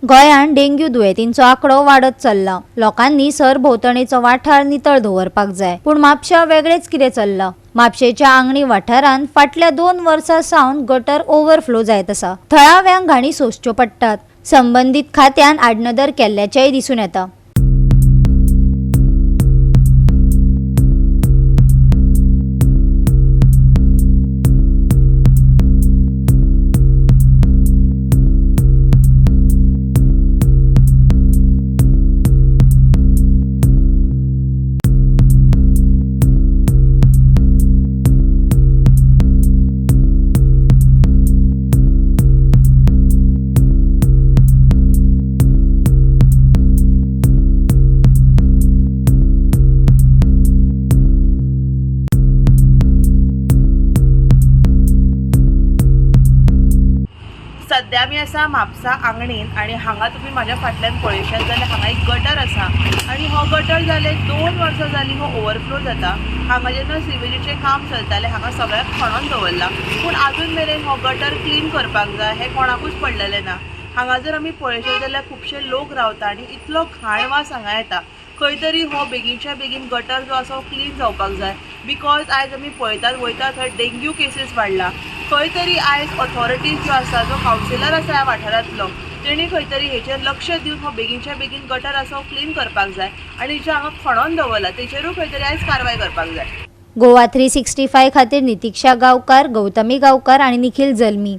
गोंयांत डेंग्यू दुयेंतींचो आंकडो वाडत चल्ला. लोकांनी सरभोंवतणीचो वाठार नितळ दवरपाक जाय, पूण म्हापश्यां वेगळेच कितें चल्लां. म्हापशेंच्या आंगणी वाठारांत फाटल्या 2 वर्सां सावन गटर ओव्हरफ्लो जायत आसा. थळाव्यांक घाणी सोंसच्यो पडटात. संबंदीत खात्यान आडनदर केल्ल्याचेंय दिसून येता. सद्या आमी आसा म्हापसा आंगणीन आनी हांगा तुमी म्हाज्या फाटल्यान पळयशात जाल्यार हांगा एक गटर आसा आनी हो गटर जाले 2 वर्सां जालीं हो ओवरफ्लो जाता. हांगा जेन्ना सिवेजीचें काम चलतालें, हांगा सगळ्याक खणोन दवरलां, पूण आजून मेरेन हो गटर क्लीन करपाक जाय हें कोणाकूच पडलेलें ना. हांगा जर आमी पळयशात जाल्यार खुबशे लोक रावता आनी इतलो घाण वास हांगा येता. खंय तरी हो बेगीनच्या बेगीन गटर जो आसा हो क्लीन जावपाक जाय, because आयज आमी पळयतात वयता थंय डेंग्यू केसीस वाडला. खंय तरी आयज ऑथॉरिटीज ज्यो आसा, जो कावन्सिलर आसा ह्या वाठारांतलो, तेणी खंय तरी हेचेर लक्ष दिवन हो बेगीनच्या बेगीन गटर आसा हो क्लीन करपाक जाय आनी जे हांगा खणोन दवरला तेचेरूय खंय तरी आयज कारवाय करपाक जाय. गोवा 365 खातीर नितिक्षा गांवकार, गौतमी गांवकार आनी निखील जल्मी.